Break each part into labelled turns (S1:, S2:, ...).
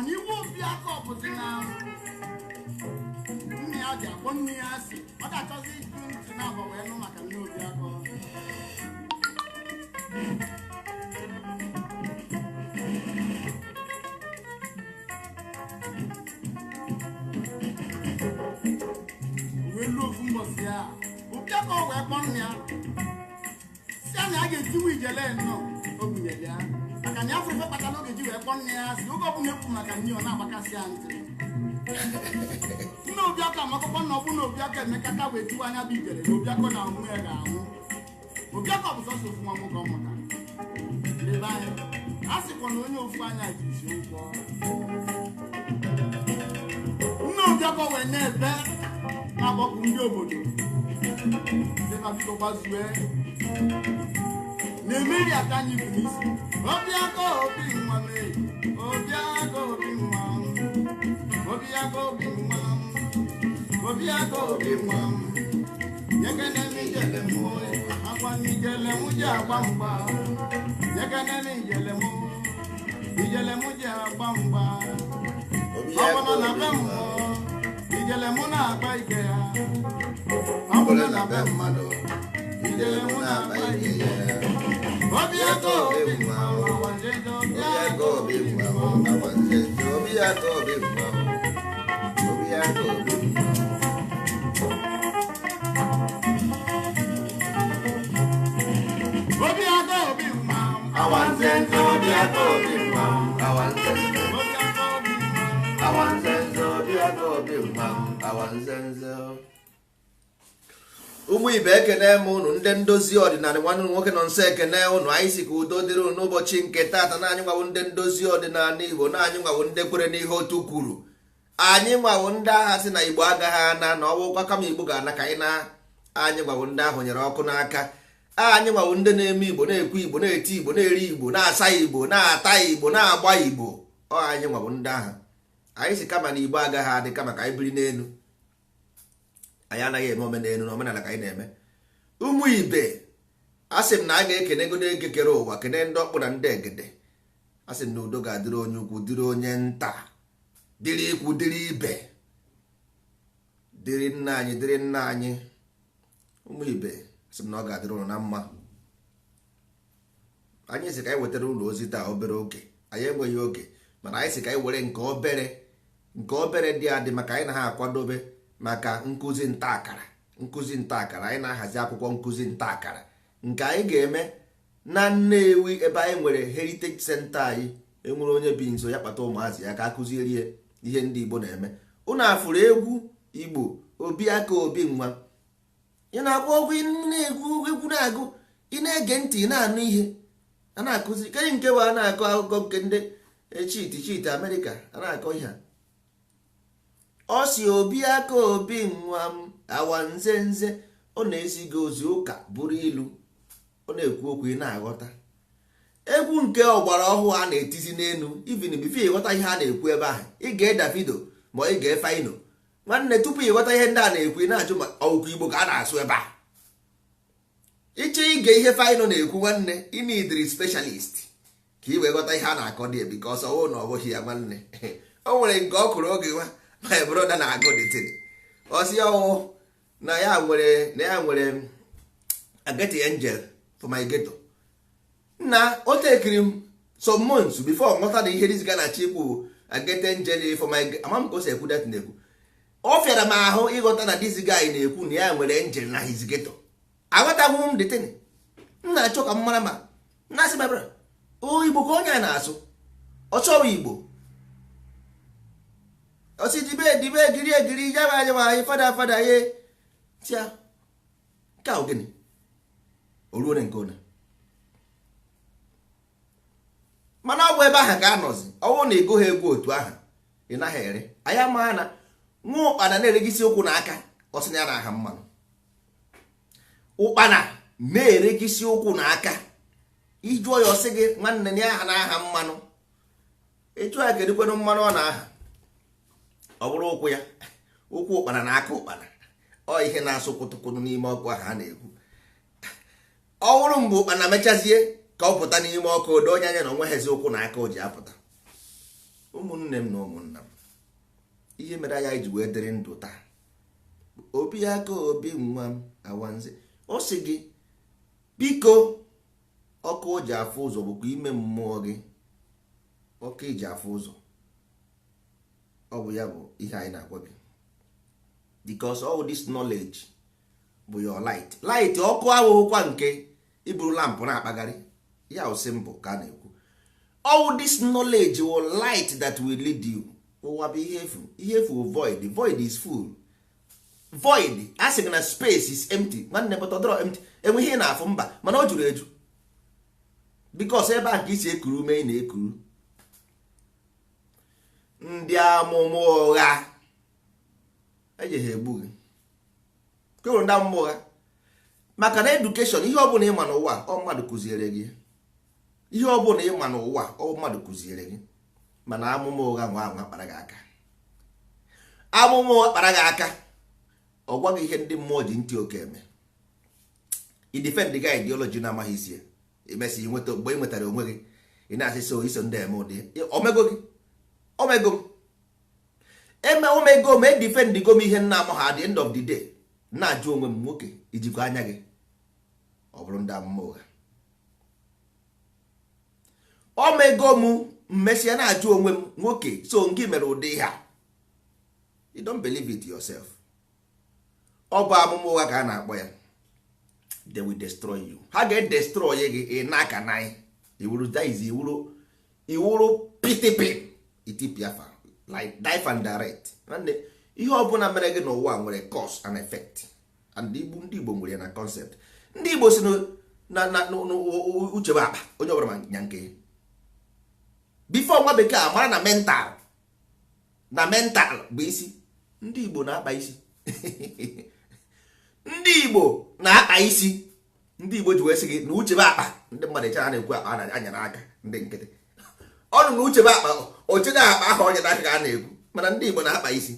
S1: Mana iwe Obiakọ bụzi na nne ya ji akpọ nne ya asị, ọ ga-achọzi iju ntị na-abọ wee nụ maka nne Obiakọ. Wee luo ofu mbọsị ya, Obiakọ wee kpọọ nne ya si ya na ya ga-etiwu ijele nnọọ o bunyere ya, maka na ya fụrụ ife kpatara oge ji wee kpọọ nne ya si oge ọbụla ekwu maka nne ọ na-agbakasị ya ntị. Nne Obiakọ amakụkọ na ọ bụ na Obiakọ emekata wee tiwa anya bụ ijele na Obiakọ na onwe ya ga-anwụ. Obiakọ bụ sọsọ ofu nwa nwoke ọ mụtara. Lebe anya, a sịkwa na onye ofu anya ji isi ụgwọ. Nne Obiakọ wee na-ebe na-agbapụ ndị obodo sịfa biko gbazue na-emeri aka anyị bụ n'isi. Obiakọ obi nwa mee, Obiakọ obi nwa, Obiakọ obi nwa, Obiakọ obi nwa, nyekene m ijele mụ, akwa m ijele mụ ji agba mgba, nyekene m ijele mụ, ijele mụ ji agba mgba, ọ bụrụ na be mmụọ, ijele mụ na-agba ike ya, ọ bụrụ na be mmadụ, ijele mụ na-agba ike ya. Obiakọ obi nwa,
S2: Obiakọ obi nwa, Obiakọ obi nwa, Obiakọ obi nwa.
S1: Obiakọ obi nwa,
S2: Awanzenze Obiakọ obi nwa, awanzenze,
S1: Obiakọ obi nwa.
S2: Awanzenze Obiakọ obi nwa, awanzenze. Ụmụ ibe, ekene m unu ndị ndozi ọdịnala. Nwanne unu nwoke nọ nso ekene unu. Anyị si ka udo dịrị unu n'ụbọchị nke taata. Na anyị nwawo ndị ndozi ọdịnala Igbo, na anyị nwawo ndị kwere n'ihe otu kwuru, anyị nwawo ndị agha sị na Igbo agaghị ana na ọwụkwa, kama Igbo ga-ana ka anyị na anyị nwawo ndị ahụ nyere ọkụ n'aka. Anyị nwawo ndị na-eme Igbo, na-ekwu Igbo, na-eti Igbo, na-eri Igbo, na-asa Igbo, na-ata Igbo, na-agba Igbo. Ọ anyị nwawo ndị agha. Anyị si kama na Igbo agaghị adị, kama ka anyị biri n'elu. Anyị anaghị eme omenelu na omenala ka anyị na-eme. Ụmụ ibe, a sị m na a ga-ekene godo ege kere ụwa, kene ndị ọkpụ na ndị egede. A sị m na udo ga-adịrị onye ukwu, dịrị onye nta, dịrị ikwu, dịrị ibe, dịrị nna anyị, dịrị nna anyị. Ụmụ ibe, sị m na ọ ga-adịrị ụnụ na mma. Anyị sị ka anyị wetara ụlọ ozi taa. Obere oge anyị enweghị oge, mana anyị sị ka anyị were nke obere, nke obere dị adị, maka anyị na ha akwadobe maka nkụzi nta akara. Nkụzi nta akara, anyị na-ahazi akwụkwọ nkụzi nta akara nke anyị ga-eme na Nnewi, ebe anyị nwere heritage center anyị. Enwere onye bi nso, ya kpata ụmụazị ya ka akụziere ihe ndị Igbo na-eme. Unu afụrụ egwu Igbo Obiaka obi nwa, ị na-agba ọgwụ, ị na-egwu egwu, na-agụ, ị na-ege ntị, ị na-anụ ihe a na-akụzi. Kedu nke bụ a na-akọ akụkọ nke ndị chiti chiti Amerịka a na-akọ ihe a? Ọ si Obiaka obi nwa m awa nze nze. Ọ na-ezi gị ozi ụka bụrụ ilu, ọ na-ekwu okwu, ị na-aghọta. Egwu nke ọgbara ọhụụ a na-etizi n'elu, even before ịghọta ihe a na-ekwu ebe ahụ, ị ga Davido ma ị ga Phyno. Nwanne, tupu ịghọta ihe ndị a na-ekwu, ị na-ajụ ma ọwụkwa Igbo ka a na-asụ ebe a. Ịchọ ige ihe Phyno na-ekwu, nwanne, ị nidiri specialist ka ị wee ghọta ihe a na-akọ dị, because ọwụ na ọ bụghị ya. Nwanne, o nwere nke ọ kụrụ oge nwa my brother na-agụ dịtịrị, ọsị ọwụ na ya nwere, na ya nwere I get angel for my ghetto. Na o tekiri m some months before nghọta na ihe this guy na-achọ ikwu. I get angel for my, ama m ka o si ekwu that, na-ekwu, ọ fịara m ahụ ịghọta na this guy na-ekwu na ya nwere angel na his ghetto. Aghọtaghị m the thing. M na-achọ ka m mara ma na-asị, my brother, o Igbo ka onye a na-asụ, ọ chọrọ Igbo. Ọsị dibe dibe egiri egiri jaba jaba anyị fada fada ye tia nke a gịnị o ruo nke one. Mana ọ bụ ebe ahụ ka a nọzi. Ọwụ na ego ha egwu otu ahụ ị naghị ere. Anyị amaghị na nwa ụkpana na-eregisi ụkwụ n'aka. Ọ sị na ya na-aha mmanụ. Ụkpana na-eregisi ụkwụ n'aka, ịjụọ ya, ọsị gị, nwanne, na ya na-aha mmanụ. Ịjụọ ya, kedụkwanụ mmanụ ọ na-aha? Ọ bụrụ ụkwụ ya, ụkwụ ụkpana na aka ụkpana, ọ ihe na-asụ kwụtụkwụtụ n'ime ọkụ ahụ a na-ekwu. Ọ bụrụ mgbe ụkpana mechazie ka ọ pụta n'ime ọkụ, odo onye anya na onweghịzi ụkwụ na aka o ji apụta. Ụmụ Ụmụnne m na ụmụnna m, ihe mere anyị ji wee dịrị ndụ taa, obi aka obi nwa m awanze, ọ sị gị biko, ọkụ o ji afụ ụzọ bụkwa ime mmụọ gị. Ọkụ iji afụ ụzọ, ọ bụ ya bụ ihe anyị na-agwa gị, because all this knowledge bụ your light. Light, ọkụ awụghịkwa nke iburu lamp na-akpagharị ya. O simple ka a na-ekwu. All this knowledge will light that will lead you. Ụwa bụ ihe efu, ihe efu, void. Void is full void. A sị gị na space is empty, nwanne, but ọ dịrọ empty. Enwe ihe ị na-afụ mba, mana o juru eju, because ebe a ka isi ekuru ume ị na-ekuru. Ndị amụma ụgha eji ha egbu gị kwewere. Ndị amụma ụgha, maka na education, ihe ọbụla ịma n'ụwa, ọ mmadụ kụziere gị. Ihe ọbụla ịma n'ụwa, ọ mmadụ kụziere gị. Mana amụma ụgha nwa anwa kpara gị aka, amụma ụgha kpara gị aka. Ọ gwaghị ihe ndị mmụọ ji ntị oke eme. I defend gị ideology na-amaghị isi ya. Emesị nweta, mgbe ị nwetara onwe gị, ị na-asị so iso ndị eme ụdị omego gị. Omego m eme, omego m, edefend go m ihe nna amaghị. At the end of the day, na-ajụ onwe m, nwoke, ijikwa anya gị? Ọ bụrụ ndị amụma ụgha omego m, mmesịa na-ajụ onwe m, nwoke, so nke mere ụdị ihe a, you don't believe it yourself. Ọ bụ amụma ụgha ka a na-akpọ ya. They will destroy you. Ha ga-edestroy gị. Ị na-aka na iwuru, that is, iwuru, iwuru pitipi itipiafa, like life and direct. Nwanne, ihe ọbụla mere gị n'ụwa nwere cause and effect, and igbo, ndị Igbo nwere ya na concept. Ndị Igbo si na uche bụ akpa onye ọbụla ma nya nke before nwa bekee amara na mental, na mental bụ isi. Ndị Igbo na-akpa isi, ndị Igbo na-akpa isi. Ndị Igbo ji wee sị gị na uche bụ akpa. Ndị mmadụ echere a na-ekwu akpa a anya n'aka ndị nkịtị ọnụ na uche bụ akpa, oche na akpa ahụ onye n'aka ka a na-ekwu. Mana ndị Igbo na-akpa isi.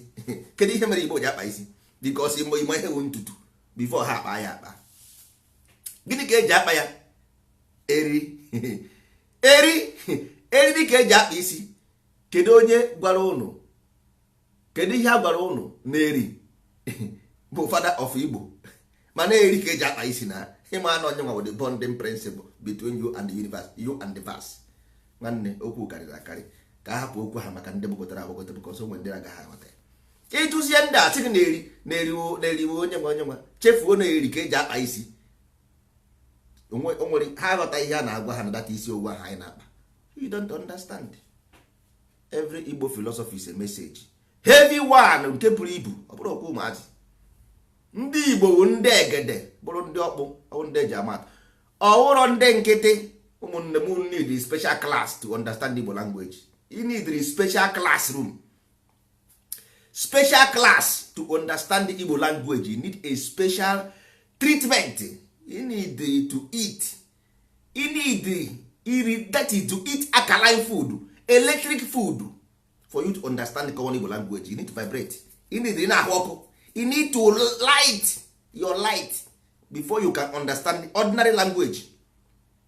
S2: Kedu ihe mere Igbo ji akpa isi? Because imo imo ihe bụ ntutu before ha akpa ya akpa. Gịnị ka eji akpa ya? Eri eri eriri ka eji akpa isi. Kedu onye gwara ụnụ? Kedu ihe a gwara ụnụ na eri bụ father of Igbo? Mana eri ka eji akpa isi na ịma anụ onye nwa, the bonding principle between you and the universe, you and the verse. Nwanne, okwu karịrị akarị. Ka a hapụ okwu ha maka ndị gbagotara agbagote, because onwe ndị agaghị aghọta ya. Ịjụzie ndị a, sị gị na-eri na-eriwo na-eriwo onye nwe, onye nwe chefuo na eri ka eji akpa isi. O nwere ha aghọta ihe a na-agwa ha na data isi owu ahụ anyị na-akpa. You don't understand. Every Igbo philosophy is a message, heavy one, nke buru ibu. Ọ bụrụ okwu ụmụazị. Ndị Igbo bụ ndị egede, bụrụ ndị ọkpụ, ọ bụ ndị eji amatụ, ọwụrọ ndị nkịtị. Ụmụnne m, need special class to understand Igbo language. You need special classroom, special class to understand the Igbo language. You need a special treatment. You need to eat, you need iri, that is to eat alkaline food, electric food, for you to understand the common Igbo language. You need to vibrate. You need na-ahụ ọkụ. You need to light your light before you can understand the ordinary language,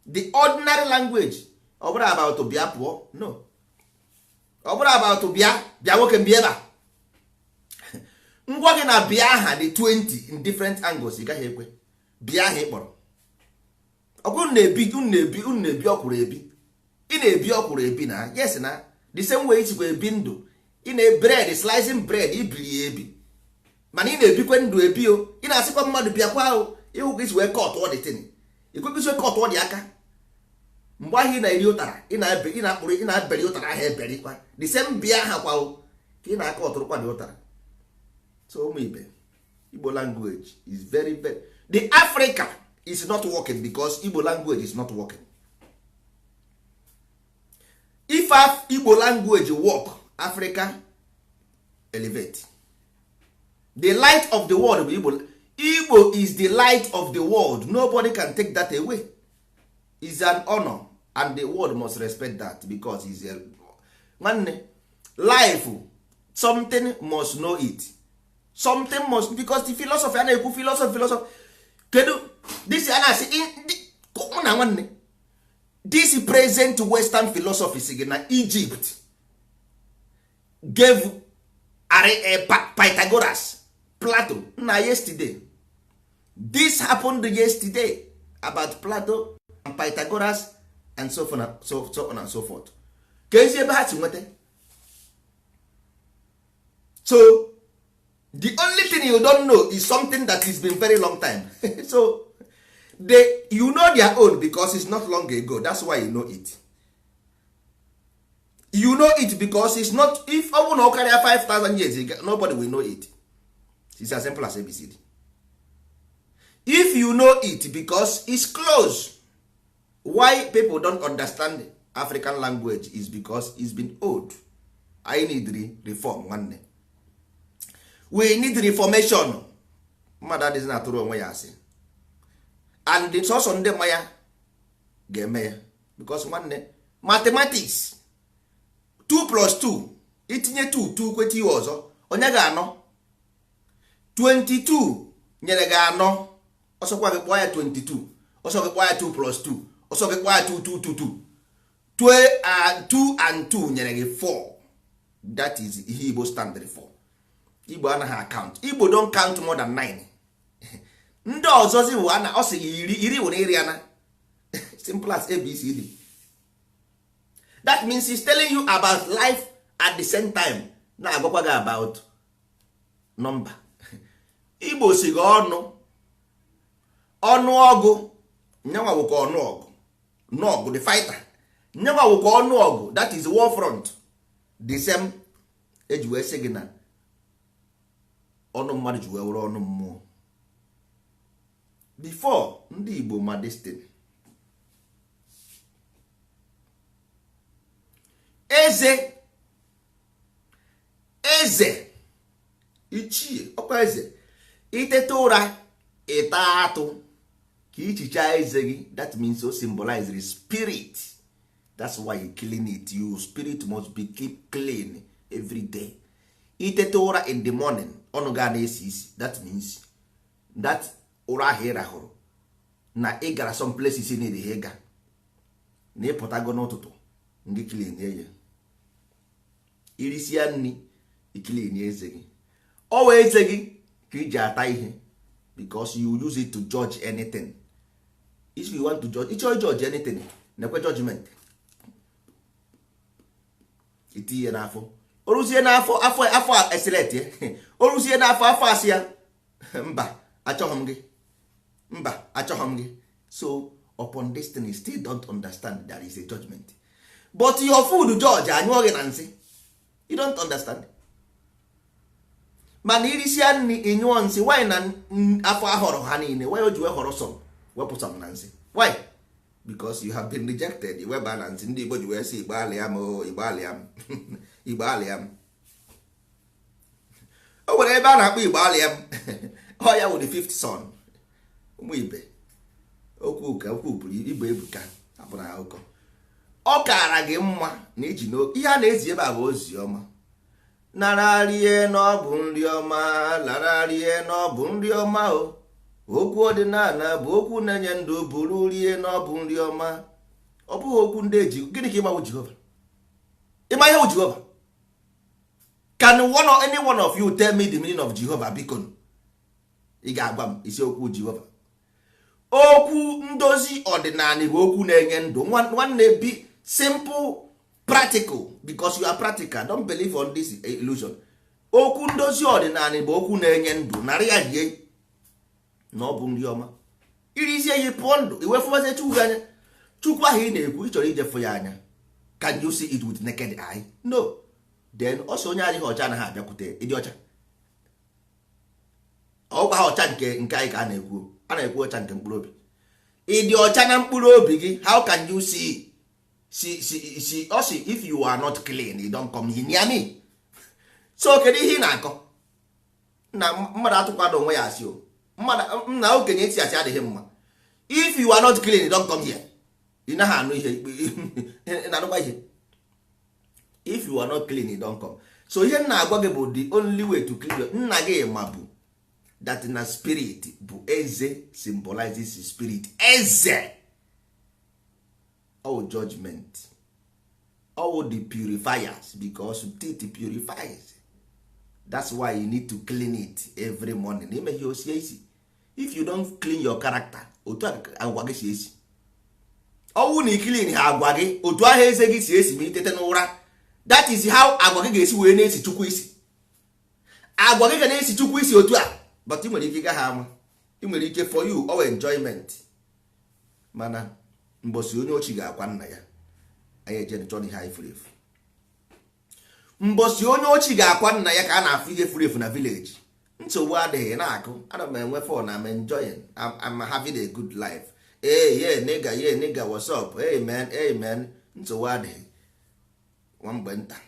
S2: the ordinary language. Ọ bụrụ about bịa pụọ, no. Ọ bụrụ about bịa, bịa nwoke, bịa ebe a, ngwa gị na bịa aha dị 20 in different angles, ị gaghị ekwe. Bịa aha ị kpọrọ ọ bụrụ na-ebi unu na-ebi, unu na-ebi ọkwụrụ ebi. Ị na-ebi ọkwụrụ ebi na yes, na the same way isikwa ebi ndụ. Ị na bread, slicing bread, ibiri ya ebi, mana ị na-ebikwe ndụ ebi o. Ị na-asịkwa mmadụ bịakwa o. Ịhụ ka isi wee kọtụọ dị tin, ikwekwa kọtụọ dị aka. Mgbe ahụ ị na-eri ụtara, ị na-ebe, ị na-akpụrụ, ị na-eberi ụtara ahụ eberikwa the same bịa aha kwa o, ka ị na-aka ọtụrụkwa dị ụtara. So ụmụ ibe, Igbo language is very very, the Africa is not working because Igbo language is not working. If Igbo language work, Africa elevate. The light of the world bụ Igbo. Igbo is the light of the world. Nobody can take that away. Is an honor and the world must respect that, because is a nwanne life. Something must know it, something must, because the philosophy a na-ekwu, philosophy, philosophy, kedu this a na-asị mụ na nwanne? This present western philosophy si gị na Egypt gave Pythagoras, Plato. Na yesterday, this happened yesterday about Plato and Pythagoras and so on, so on and so forth. Ka ezi ebe ha si nweta. So the only thing you don't know is something that has been very long time. So they, you know their own because it's not long ago. That's why you know it. You know it because it's not, if ọ bụrụ na ọ karịa 5000 years, nobody will know it. It's as simple as ABCD. If you know it because it's close. Why people don't understand African language is because it's been old. I need reform. Nwanne, we need reformation. Mmadụ adịghị na-atụrụ onwe ya asị, and sọsọ ndị mmanya ga-eme ya, because nwanne, mathematics, 2 plus 2, itinye 2 2 kweta ihe ọzọ, onye ga-anọ 22 nyere gị anọ. Ọsọkwa gị kpọọ ya 22, ọsọ gị kpọọ ya 2 plus 2, ọsọ gị kpọọ ya 2 2 2 2 2 and 2 and 2 nyere gị 4. That is ihe Igbo stand for. Igbo anaghị account. Igbo don't count more than 9. Ndị ọzọzi bụ ana ọ sị gị iri iri wụ na iri ana. Simple as ABCD. That means he's telling you about life, at the same time na-agwakwa gị about number. Igbo si gị ọnụ ọnụọgụ nyanwa wụkwa ọnụọgụ nọgụ the fighter, nyanwa wụkwa ọnụọgụ. That is war front. The same eji wee sị gị na ọnụ mmadụ ji wee were ọnụ mmụọ before ndị Igbo ma destiny. Eze, eze ichie, ọkwa eze, itete ụra, ịta atụ ka ichicha eze gị. That means o symbolize the spirit. That's why you clean it. You spirit must be keep clean every day. Itete ụra in the morning, ọnụ ga na-esi isi. That means that ụra ahụ ị rahụrụ na ị gara some places need ha ịga na ịpụtago n'ụtụtụ, ndị clean ya, irisia nri, iclean eze gị. Ọ wee eze gị ka iji ata ihe, because you use it to judge anything. If you want to judge, ịchọ judge anything, na-ekwe judgment, itinye n'afọ, o ruzie n'afọ, afọ afọ esiletie, o ruzie n'afọ, afọ asị ya mba, achọghị m gị, mba, achọghị m gị. So upon destiny still don't understand there is a judgment, but your food judge anyụọ gị na nsị. You don't understand. Mana irisia nri, ịnyụọ nsị, why na afọ ahọrọ ha niile? Why o ji wee họrọ some, wepụ some na nsị? Why? Because you have been rejected. Weba na nsị. Ndị Igbo ji wee sị, Igbo alịa m o, Igbo alịa m, Igbo alịa m. O nwere ebe a na-akpọ Igbo alịa m. Ọ ya wụ the fifth son. Ụmụ ibe, okwu ka okwu buru ibu, ebuka abụrụ akụkọ. Ọ kaara gị mma na iji ihe a na-ezi ebe a bụ ozi ọma. Nara rie na ọ bụ nri ọma, lara rie na ọ bụ nri ọma. O okwu ọdịnala bụ okwu na-enye ndụ, bụrụ rie na ọ bụ nri ọma. Ọ bụghị okwu ndị eji gịnị ka ịgbanwe Jehova. Ịma ihe bụ Jehova? Can one or any one of you tell me the meaning of Jehovah? Biko, ị ga-agwa m isiokwu Jehova. Okwu ndozi ọdịnala bụ okwu na-enye ndụ. Nwanne, be simple, practical, because you are practical. Don't believe on this illusion. Okwu ndozi ọdịnala bụ okwu na-enye ndụ. Narị ya rie na ọ bụ nri ọma. Irizie ya, pụọ ndụ, iwefụbazie Chukwu gị anya. Chukwu ahụ ị na-ekwu ị chọrọ ije fụ ya anya, can you see it with naked eye? No. Then ọsọ onye adịghị ọcha anaghị abịakwute ịdị ọcha. Ọkwa ha ọcha nke anyị ka a na-ekwu, a na-ekwu ọcha nke mkpụrụ obi. Ịdị ọcha na mkpụrụ obi gị, how can you see see see see? Ọ sị, if you are not clean, you don't come near me. So kedu ihe ị na-akọ na mmadụ atụkwado onwe ya asị? O mmadụ na okenye eti asị adịghị mma. If you are not clean, you don't come here. Ị naghị anụ ihe, ị na-anụkwa ihe. If you are not clean, you don't come. So ihe m na-agwa gị bụ the only way to clean nna gị ma bụ that na spirit bụ eze, symbolizes spirit. Eze, all judgment. All the purifiers, because teeth purifies. That's why you need to clean it every morning. Ime ihe osie isi. If you don't clean your character, otu agwa gị si esi. Ọnwụ na clean ha agwa gị, otu ahụ eze gị si esi ma itete n'ụra, that is how agwa gị ga-esi wee na-esi Chukwu isi. Agwa gị ga na-esi Chukwu isi otu a. But ị nwere ike ịga ha ama, ị nwere ike, for you all enjoyment. Mana mbosi onye ochi ga-akwa nna ya, anyị eje chọọ ihe anyị furu efu. Mbosi onye ochi ga-akwa nna ya ka a na-afụ ihe furu efu na village. Nsogbu adịghị na-akụ. Ana m enwe fun, I'm enjoying, I'm having a good life. Hey, yeah nigga, yeah nigga, what's up? Hey man, hey man. Nsogbu adịghị. Nwa mgbe nta,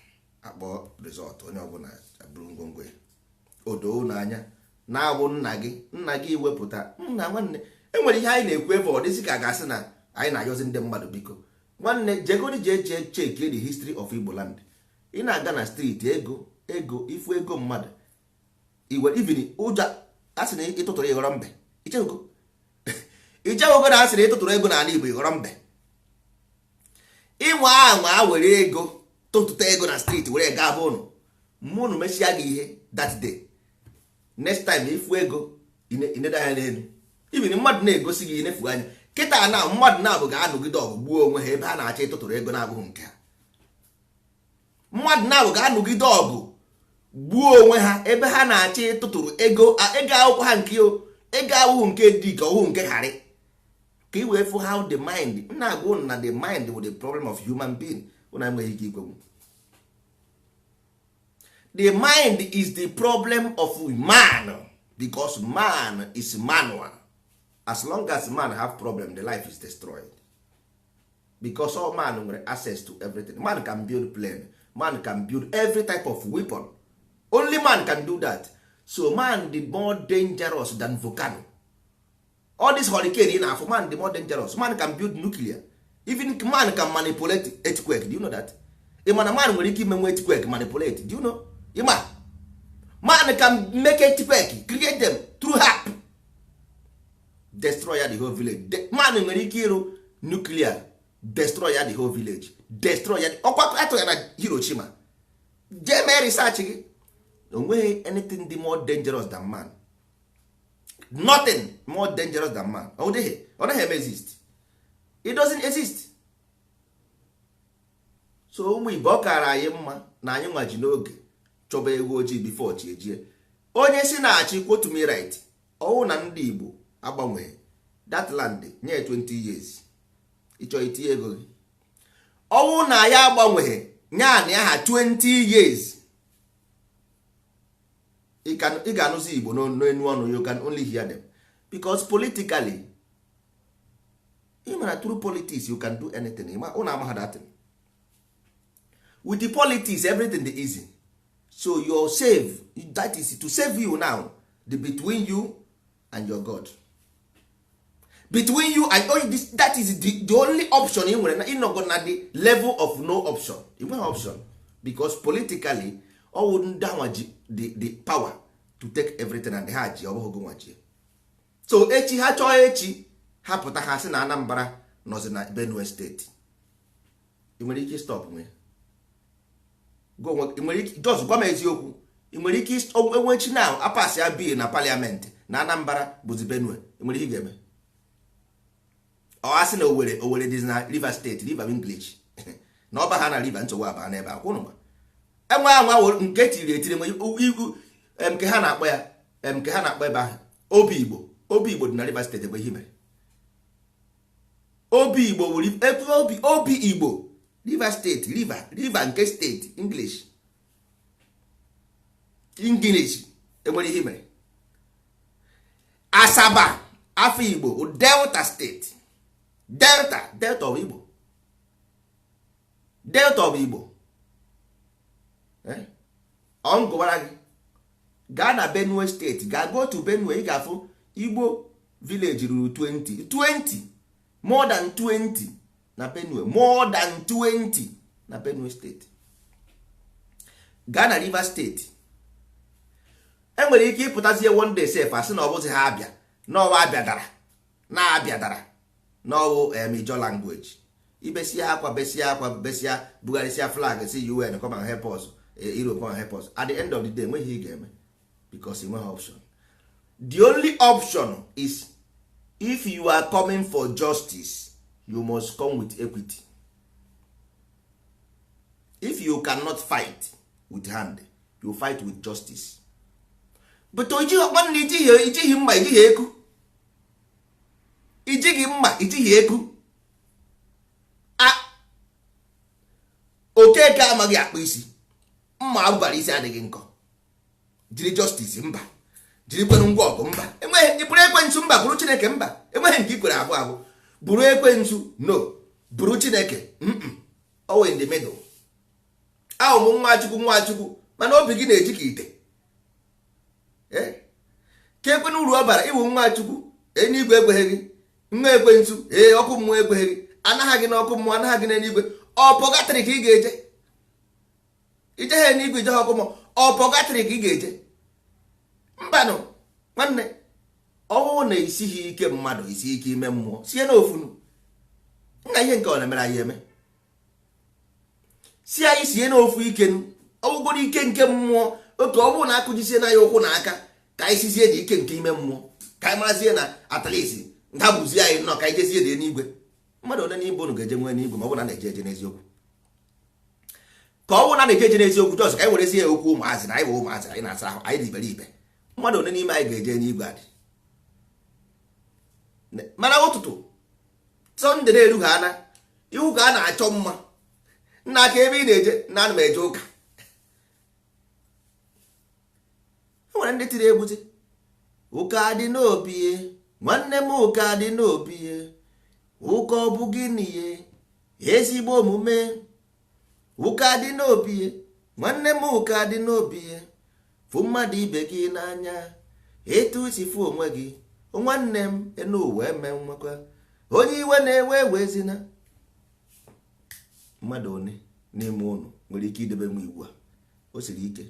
S2: akpọ result, onye ọbụla bụrụ ngwongwo ya. O doo n'anya na-abụ nna gị, nna gị wepụta nna. Nwanne, enwere ihe anyị na-ekwu ebe ọ dịzị ka a ga-asị na anyị na-ayọzi ndị mmadụ. Biko nwanne, jegodi jee jee check the history of Igbo land. Ị na-aga na street, ego ego ifu ego mmadụ iwe, even ụjọ a sị na ịtụtụrụ ịghọrọ mbe. Ichewugo, ichewugo na a sị na ịtụtụrụ ego n'ala Igbo, ịghọrọ mbe. Ịnwa anwa were ego, tụtụta ego na street were gaa bụ ụnụ mụnụ mesịa gị ihe that day. Next time ifu ego, inedo anya n'elu. Ibin mmadụ na-egosi gị, inefu anya. Kịta na mmadụ na-abụ ga-anọgide ọgụ gbuo onwe ha ebe ha na-achọ ịtụtụrụ ego na-abụghị nke ha. Mmadụ na-abụ ga-anọgide ọgụ gbuo onwe ha ebe ha na-achọ ịtụtụrụ ego, ego akwụkwọ ha nke ego awụghị nke dị ka ọhụụ nke gharị ka i wee fụ how the mind na-agwa unu na the mind with the problem of human being, unu enweghị ike ikwenwu. The mind is the problem of man because man is manual. As long as man have problem, the life is destroyed, because all man nwere access to everything. Man can build plane, man can build every type of weapon. Only man can do that. So man the more dangerous than volcano, all this hurricane ị na-afụ. Man the more dangerous. Man can build nuclear. Even man can manipulate earthquake. Do you know that? Ị ma na man nwere ike imenwe earthquake manipulate? Do you know? Ịma man can make earthquake, create them through harp, destroy the whole village. Man nwere ike ịrụ nuclear, destroy the whole village, destroy ya. Ọkwa atụ ya na Hiroshima. Jee mee research gị. Onweghị anything dị more dangerous than man. Nothing more dangerous than man. Ọ dịghị, ọ naghị eme exist. It doesn't exist. So ụmụ Igbo, ọ kara anyị mma na anyị nwaji n'oge chọba ewu ojii before chi ejie. Onye si na-achị, quote me right, ọwụ na ndị Igbo agbanweghị that land, nye 20 years ịchọ itinye ego gị. Ọwụ na ya agbanweghị, nye anị aha 20 years, ị ga-anụzi Igbo n'enu ọnụ. You can only hear them because politically, ị mara, through politics you can do anything. Ụnụ amaghị that thing. With the politics, everything dị easy. So your save, that is to save you now, the between you and your God, between you and oh, this, that is the only option ị nwere na ịnọgo na the level of no option. Ị nweghị option because politically, ọwụ ndị anwa ji the power to take everything and ha ji. Ọ bụghị gị nwa ji. So echi ha chọọ, echi ha pụta, ha sị na Anambra nọzi na Benue Steeti. Ị nwere ike stop nwe? Ị nwere ike just gwa m eziokwu? Ị nwere ike enwechi na apass ya bill na parliament na Anambra bụzi Benue? Ị nwere ihe ị ga-eme? Ọ asị na Owerri, Owerri dị na Rivers Steeti, River English na ọba ha na River. Nsogbu aba n'ebe akwụnụ ma enwe anwa nke tiri etiri nwe iwu nke ha na-akpọ ya, nke ha na-akpọ ebe ahụ Obi Igbo. Obi Igbo dị na Rivers Steeti. Ebe ihe mere Obi Igbo wuru ebe Obi, Obi Igbo, Rivers Steeti, River, River nke steeti English, English. Enwere ihe mere Asaba, afọ Igbo, Delta Steeti. Delta, Delta of Igbo, Delta of Igbo. Ọ ngụwara gị, gaa na Benue Steeti, gaa, go to Benue, ị ga-afụ Igbo village ruru 20, 20, more than 20 na Benue, more than 20 na Benue Steeti. Gaa na Rivers Steeti, enwere ike ịpụtazie one day sef, asị na ọ bụzi ha abịa n'ọwa, abịa dara na abịa dara n'ọwụ Ijaw language. Ibesia akwa, besia akwa, besia, bugharịsịa flag, si UN come and help us, Europe come and help us. At the end of the day, enweghị ihe ị ga-eme because enweghị option. The only option is, if you are coming for justice, you must come with equity. If you cannot fight with hand, you fight with justice. But nwanne, ijighị mma, ijighị eku, ijighị mma, ijighị eku. Okeke amaghị akpụ isi, mma abụbara isi adịghị nkọ. Jiri justice, mba. Jiri kwenu ngwa ọgụ, mba. Enweghị bụrụ ekwensu, mba. Bụrụ Chineke, mba. Enweghị nke ikwere abụ abụ. Bụrụ ekwensu, no. Bụrụ Chineke, always in the middle. Ahụ m nwa Chukwu, nwa Chukwu, mana obi gị na-eji ka ite ka ekwena uru ọ bara ịbụ nwa Chukwu. Eluigwe ekweghị gị, nwa ekwensu. Ee, ọkụ mmụọ ekweghị gị, anaghị gị n'ọkụ mmụọ, anaghị gị n'eluigwe. Ọ purgatory ka ị ga-eje. Ijeghe n'igwe, ijeghe ọkụ mmụọ, ọ purgatory ka ị ga-eje. Mbanụ nwanne, ọnwụ na-esighi ike mmadụ isi ike ime mmụọ sie n'ofunu nna. Ihe nke ọ na-emere anyị eme si anyị sie n'ofu ike, ọgwụgworo ike nke mmụọ. Oke ọ bụrụ na akụjisie na ya ụkwụ na aka, ka anyị sizie na ike nke ime mmụọ, ka anyị marazie na at least ndagbuzie anyị nnọọ, ka anyị jezie dị n'igwe. Mmadụ ole n'igwe unu ga-eje nwee n'igwe ma ọ bụ na na-eje eje n'eziokwu? Ka ọ bụrụ na na-eje eje n'eziokwu, just ka anyị werezie ya okwu ụmụazị na anyị bụ ụmụazị, anyị na-asa ahụ, anyị dị iberibe. Mmadụ ole n'ime anyị ga-eje n'igwe adị? Mana ụtụtụ Sunday na-erughị ana ihu ka a na-achọ mma nna aka ebe ị na-eje na ana m eje ụka. E nwere ndị tiri egwuzi, "Ụka dị n'obi ye, nwanne m, ụka dị n'obi ye. Ụka ọ bụ gịnị ye? Ezigbo omume. Ụka dị n'obi ye, nwanne m, ụka dị n'obi ye. Fụ mmadụ ibe gị n'anya etu isi fụ onwe gị, nwanne m. Enu ụwa eme nwekwa onye iwe na-ewe ewezina." Mmadụ one n'ime ụnụ nwere ike idebe nwa iwu a? O siri ike,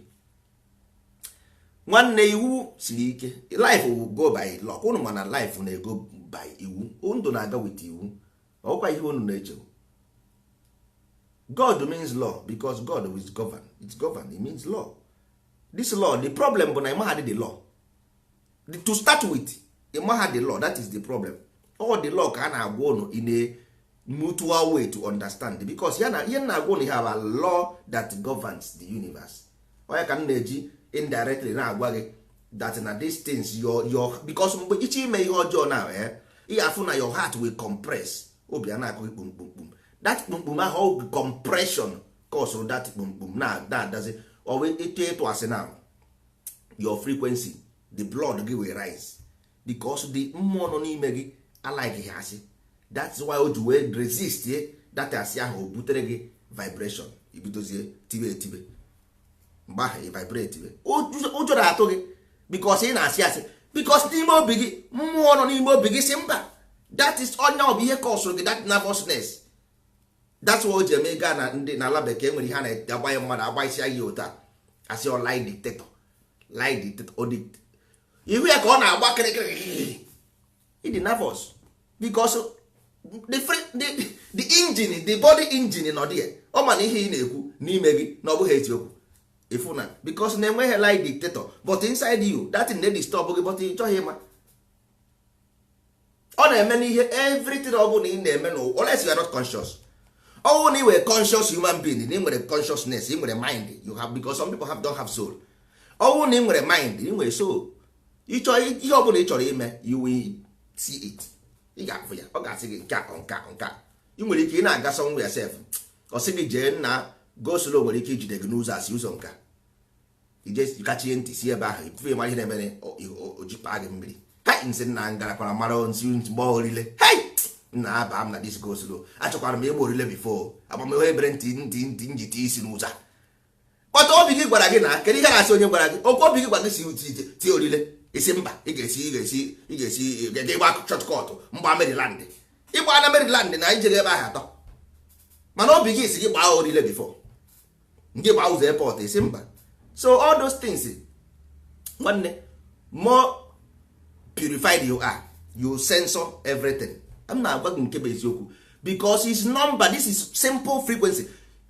S2: nwanne, iwu siri ike. Life will go by law. Ụnụ mana life na-ego by iwu, ndụ na-aga with iwu. Ọkwa ihe unu na-eche, God means law, because God is govern. It's govern, it means law. This law, the problem bụ na ịmaha the law to start with. Ịmaha the law, that is the problem. All the law ka a na-agwa unu in a mutual way to understand, because ya na ihe na-agwa unu ihe a law that governs the universe. Onye ka m na-eji indirectly na-agwa gị that na these things your because mgbe iche ime ihe ọjọọ na ị afụ na your heart will compress, obi a na-akụ gị kpumkpumkpum. That kpumkpum ahụ, ọ compression cause that kpumkpum na-adazi. Ọ ịtụ ịtụ asị now, your frequency, the blood gị will rise, because the mmụọ nọ n'ime gị alike asị. That's why o ji wee resist that asị ahụ. O butere gị vibration, ibidozie tibe etibe. Mgbe ahụ ị vibrate, ụjọ na-atụ gị because ị na-asị asị, because n'ime obi gị, mmụọ nọ n'ime obi gị si mba. That is onye ọ bụ ihe kọsụrụ gị that nervousness. That's why o ji eme gaa na ndị n'ala bekee nwere ihe a na-agbanye mmadụ, agba isi ya ụta, asị ọ lie detector, lie detector. Ihu ya ka ọ na-agba kịrịkịrị. Ịdị nervous because the engine, the body engine nọ there. Ọ ma na ihe ị na-ekwu n'ime gị na ọ bụghị eziokwu. Ifu na because na enweghị lie detector, but inside you that thing na-disturb gị, but ị chọghị ịma. Ọ na-eme n'ihe everything ọ bụla ị na-eme n'ụwa, unless you are not conscious. Ọ bụrụ na ị nwere conscious human being, na ị nwere consciousness, ị nwere mind, you have, because some people have, don't have soul. Ọ bụrụ na ị nwere mind, ị nwere soul, ịchọ ihe ọ bụla ị chọrọ ime, you will see it. Ị ga-afụ ya. Ọ ga-asị gị nke a, nke a, nke a. Ị nwere ike ị na-aga somewhere sef, ọ sị gị jee nna, go slow. Nwere ike ijide gị n'ụzọ, asị ụzọ nka, ije kachie ntị si ebe ahụ ifufe mara ihe na-emere, o jipaa gị mmiri ka nsị nna ngarakwara mara nsị mgba orile. Hei nna, aba m na this go slow. Achọkwara m ịgba orile before agbamihe ebere ntị ntị ntị njite isi n'ụzọ a. Kpọta obi gị gwara gị na kedu ihe na-asị onye gwara gị okwu? Obi gị gwara gị si tie orile, isi mba, ị ga-esi ị ga-esi ị ga-esi ịgba shortcut mgba Maryland, ịgba na Maryland na ijere ebe ahụ atọ. Mana obi gị si gị gbaa orile before nke gbaa ụzọ airport, isi mba. So all those things, nwanne, more purified you are, you censor everything. M na-agwa gị nke bụ eziokwu. Because it's number, this is simple frequency.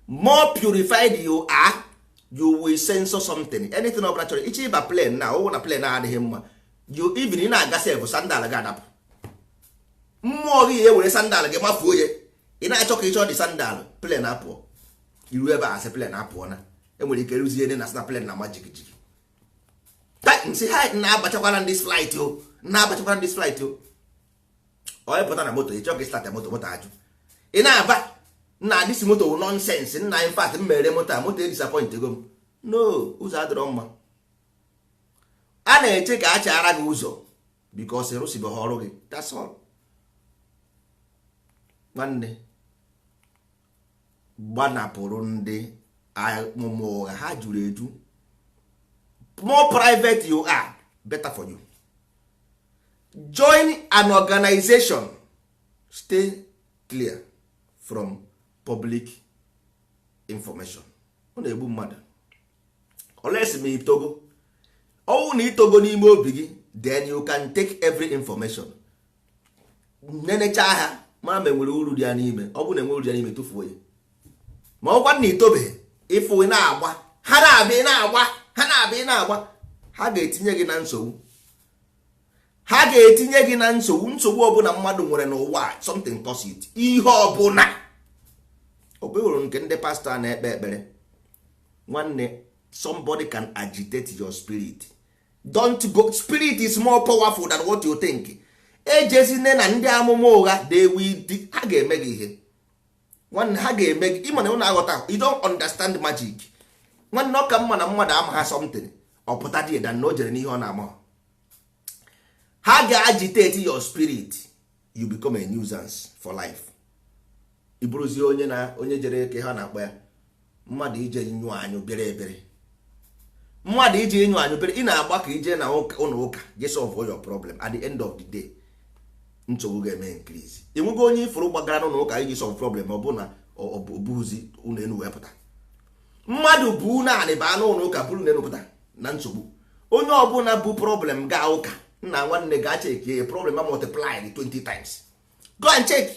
S2: More purified you are, you will censor something. Anything ọbụla chọrọ iche ịba plane na ọwụ na plane adịghị mma, you even ị na-aga sef, sandal gị adapụ, mmụọ gị ya ewere sandal gị mafuo ya. Ị na-achọ ka ị chọọ dị sandal, plane apụọ. Iru ebe a sị plane apụọ na enwere ike rụzie na sna plane na ama jigijigi. Nsị ha na-abachakwara this flight o, na-abachakwara this flight o. Onye pụta na moto, ị chọọ ka ị start moto, moto ajụ. Ị na-aba nna, this moto wụ nonsense nna, in fact m mere moto a, moto disappoint go m. No, ụzọ adịrọ mma. A na-eche ka a chaara gị ụzọ because ịrụsibeghị ọrụ gị, that's all. Nwanne, gbanapụrụ ndị amụma ụgha, ha juru eju. More private you are, better for you. Join an organization, stay clear from public information. Ọ na-egbu mmadụ olesi ma itogo ọnwụ na itogo n'ime obi gị, then you can take every information, nenecha ha mara ma enwere uru dị ya n'ime. Ọ bụrụ na enwere uru dị ya n'ime, tụfuo ya. Ma ọkwa na itobeghị, ịfụ ị na-agba ha na-abịa, ị na-agba ha na-abịa, ị na-agba ha, ga-etinye gị na nsogbu. Ha ga-etinye gị na nsogbu. Nsogbu ọbụla mmadụ nwere n'ụwa, something cause it. Ihe ọbụla ọ bụrụ nke ndị pastọ a na-ekpe ekpere, nwanne, somebody can agitate your spirit. Don't go. Spirit is more powerful than what you think. Ejezine na ndị amụma ụgha, they will, ha ga-eme gị ihe. Nwanne, ha ga-eme gị. Ịma na ụnụ aghọta, you don't understand magic. Nwanne, ọ ka mma na mmadụ ama ha something ọ pụta dị than na o jere n'ihe ọ na-ama. Ha ga-agitate your spirit, you become a nuisance for life. Ị bụrụzie onye na onye jere ka ha na-akpọ ya mmadụ ije nyụọ anyụ bere ebere, mmadụ ije ịnyụ anyụ bere. Ị na-agba ka ije na ụlọ ụka je solve your problem. At the end of the day, nsogbu ga-eme increase. Enwego onye ifuru gbagara n'ụlọ ụka iji solve problem, ọ bụ na ọ bụghịzi ụlọ elu wee pụta. Mmadụ bụ naanị baa n'ụlọ ụka bụrụ na elu pụta na nsogbu. Onye ọbụla bụ problem gaa ụka, nna nwanne, gaa check ya, problem multiply 20 times. Go and check.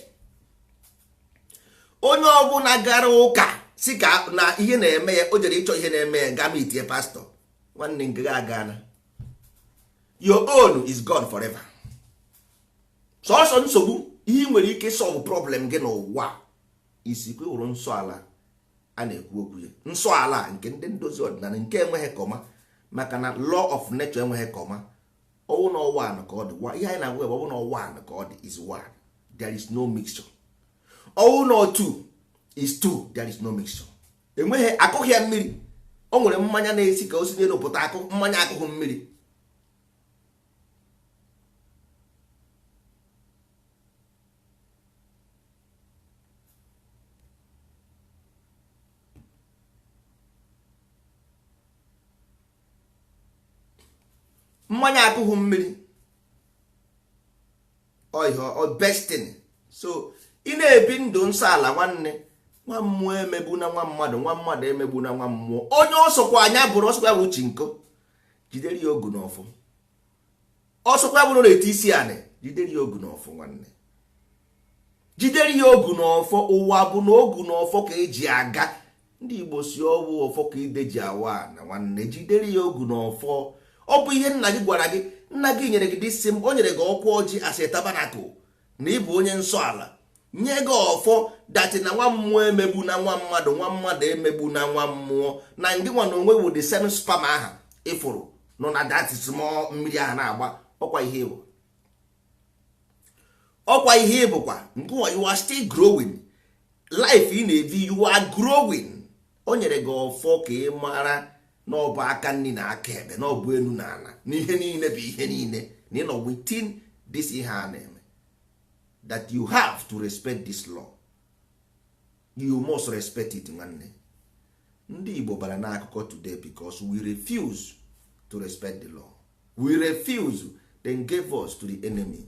S2: Onye ọbụla gara ụka si ka na ihe na-eme ya, o jere ịchọ ihe na-eme ya, gaa meetie pastọ, nwanne, nke ga agana, your own is gone forever. Sọsọ nsogbu ihe ị nwere ike solve problem gị n'ụwa isi kwewuru nsọ ala a na-ekwu okwu ya, nsọ ala nke ndị ndozi ọdịnala nke enweghị comma, maka na law of nature enweghị comma. Ọwụ na one ka ọ dị, ihe anyị na-agwa bụ ọwụ na one ka ọ dị is one, there is no mixture. Ọwụ na two is two, there is no mixture. Enweghị akụghị ya mmiri. O nwere mmanya na-esi ka o si n'elu pụta, akụ mmanya akụghị mmiri. Mmanya akụghị mmiri. Ọ ihe ọ best thing. So ị na-ebi ndụ nsọ ala, nwanne, nwa mmụọ emegbu na nwa mmadụ, nwa mmadụ emegbu na nwa mmụọ. Onye ọsọkwa anya bụrụ, ọsọkwa ya bụrụ chinko, jidere ya ogu n'ọfọ. Ọsọkwa ya bụrụ na-eti isi anị, jidere ya ogu n'ọfọ. Nwanne, jidere ya ogu n'ọfọ. Ụwa bụ na ogu n'ọfọ ka eji aga. Ndị Igbo si ọwụ ọfọ ka ide ji awa na. Nwanne, jidere ya ogu n'ọfọ. Ọ bụ ihe nna gị gwara gị. Nna gị nyere gị disi, o nyere gị ọkwa ọjị as a tabernacle na ịbụ onye nsọ ala, nye gị ọfọ that na nwa mmụọ emegbu na nwa mmadụ, nwa mmadụ emegbu na nwa mmụọ, na ngị nwa na onwe wụ the same sperm aha ịfụrụ nọ na that small mmiri ahụ na-agba. Ọkwa ihe ịbụ, ọkwa ihe ịbụkwa ngụwa. You are still growing. Life ị na-ebi, you are growing. O nyere gị ọfọ ka ị mara na ọ bụ aka nri na aka ekpe, na ọ bụ elu na ala, na ihe niile bụ ihe niile, na ị nọ within this ihe a na-eme, that you have to respect this law. You must respect it. Nwanne, ndị Igbo bara n'akụkọ today because we refuse to respect the law. We refuse, then gave us to the enemy.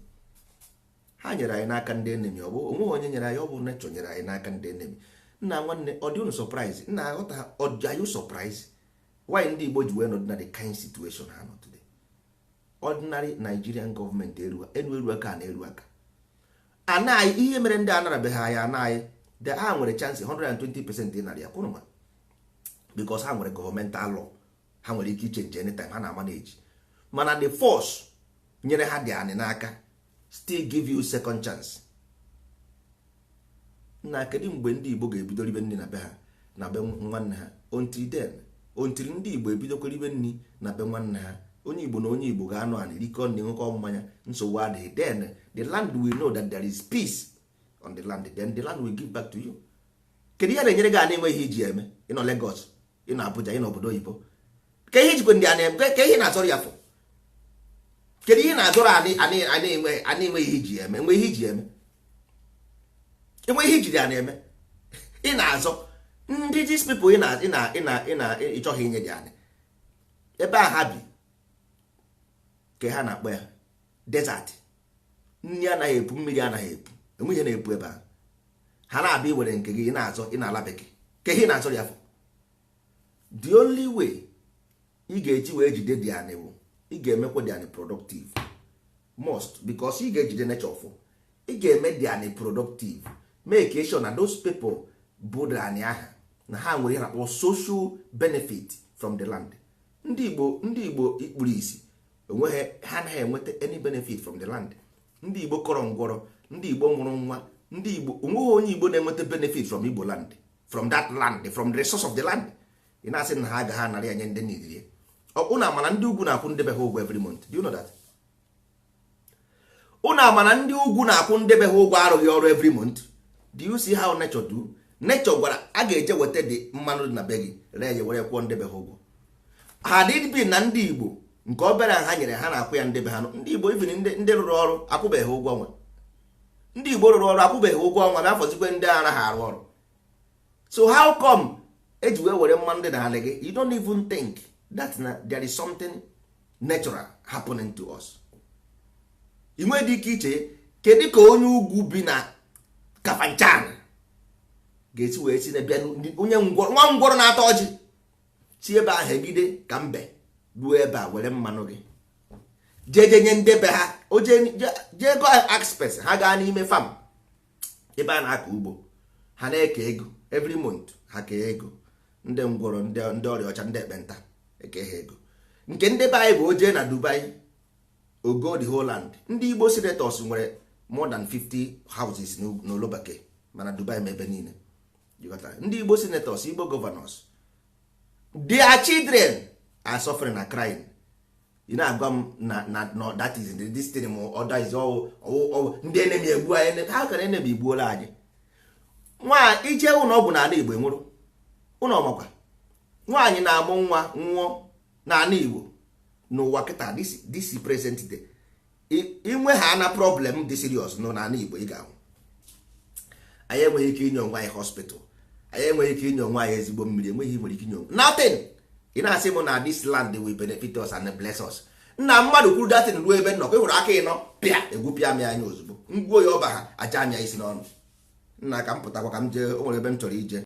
S2: Ha nyere anyị n'aka ndị enemy. Ọ bụ onweghị onye nyere anyị, ọ bụ nature nyere anyị n'aka ndị enemy. Nna nwanne, ọ dị unu surprise? Nna, aghọta, ọ dị you surprise why ndị Igbo ji wee nọdụ na the kind situation ha nọ today? Ordinary Nigerian government eru enu eru aka na eru aka. Ana anyị, ihe mere ndị anarabeghị anyị ana anyị, ha nwere chance 120% ịnara ya kwụrụ ma, because ha nwere governmental law, ha nwere ike ichange anytime ha na manage. Mana the force nyere ha dị anị n'aka still give you second chance. Na kedu mgbe ndị Igbo ga-ebido ribe nri na be ha, na be nwanne ha? Until then, until ndị Igbo ebidokwa ribe nri na be nwanne ha, onye Igbo na onye Igbo ga-anọ anị rikọ nri, nwekọ mmanya, nsogbu adịghị. Then the land will know that there is peace on the land. Then the land will give back to you. Kedu ihe na-enyere gị ana enweghị iji eme? Ịnọ Lagos, ịnọ Abuja, ịnọ obodo oyibo, ka ihe ijikwe ndị a na-eme? Ka ihe na-azọrọ ya fọ? Kedu ihe na-azọrọ anị anị enweghị iji eme? Enwe ihe iji eme? Enwe ihe ijiri ya na-eme? Ị na-azọ ndị, these people ị na ị na ị na ị na ịchọghị inye dị anị ebe a ha bi, ka ha na-akpọ ya desert. Nri anaghị epu, mmiri anaghị epu, enweghị ihe na-epu ebe ahụ. Ha na-abịa iwere nke gị, ị na-azọ, ị na-ala bekee. Ka ihe ị na-azọrọ ya fọ? The only way ị ga-eji wee jide dị anị bụ ị ga-emekwa dị anị productive must, because ị ga-ejide nature ọfụ. Ị ga-eme dị anị productive, make sure na those people bụ dị anị aha na ha nwere ihe na-akpọ social benefit from the land. Ndị Igbo, ndị Igbo ikpuru isi, onweghị ha anaghị enweta any benefit from the land. Ndị Igbo kọrọ ngwọrọ, ndị Igbo mụrụ nwa, ndị Igbo, onweghị onye Igbo na-enweta benefit from Igbo land, from that land, from the resource of the land. Ị na-asị na ha agaghị anara ya nye ndị niile. Ụnụ amana ndị ugwu na-akwụ ndebe ha ụgwọ every month? Do you know that? Ụnụ amana ndị ugwu na-akwụ ndebe ha ụgwọ arụghị ọrụ every month? Do you see how nature do? Nature gwara a ga-eje weta dị mmanụ dị na be gị, ree ya, were kwụọ ndebe ha ụgwọ. Ha dịbi na ndị Igbo nke obere ha nyere ha na-akwụ ya ndebe ha. Ndị Igbo, even ndị rụrụ ọrụ, akwụbeghị ụgwọ ọnwa. Ndị Igbo rụrụ ọrụ akwụbeghị ụgwọ ọnwa, ma afọzikwe ndị anaghị arụ ọrụ. So how come eji wee were mmanụ dị n'ala gị? You don't even think that na there is something natural happening to us. Ị nwedị ike iche kedu ka onye ugwu bi na Kafanchan ga-esi wee si na bịa, onye ngwọrọ, nwa ngwọrọ na-ata ọjị, si ebe ahụ egide ka mbe ruo ebe a were mmanụ gị jeje nye ndebe ha. O jee go express ha gaa n'ime farm ebe a na-akọ ugbo, ha na-eke ego every month. Ha kee ego ndị ngwọrọ, ndị ọrịa ọcha, ndị ekpenta, eke ha ego. Nke ndị be anyị bụ o jee na Dubai, ogo the whole land. Ndị Igbo senators nwere more than 50 houses n'ụlọ bekee, mana Dubai ma ebe niile. Ndị Igbo senators, Igbo governors, their children are suffering and crying. Ị na-agwa m na no, that is this thing ma other is all ndị enemy egbu anyị. How can enemy egbuola anyị? Nwa ije ụlọ ọgwụ n'ala Igbo, enwụrụ ụlọ ọmakwa. Nwaanyị na-amụ nwa nwụọ n'ala Igbo n'ụwa kịta, this present day, inwe ha na problem dị serious nọ n'ala Igbo, ị ga-anwụ. Anyị enweghị ike inye onwe anyị hospital, anyị enweghị ike inye onwe anyị ezigbo mmiri, enweghị nwere ike inye onwe nothing. Ị na-asị m na this land will benefit us and bless us. Nna, mmadụ kwuru datin ruo ebe nnọkọ, ịhụrụ aka ịnọ pịa egwupịa m anya ozugbo, ngwuo ya ọba ha aja anya isi n'ọnụ. Nna, ka m pụtakwa ka m jee, o nwere ebe m chọrọ ije.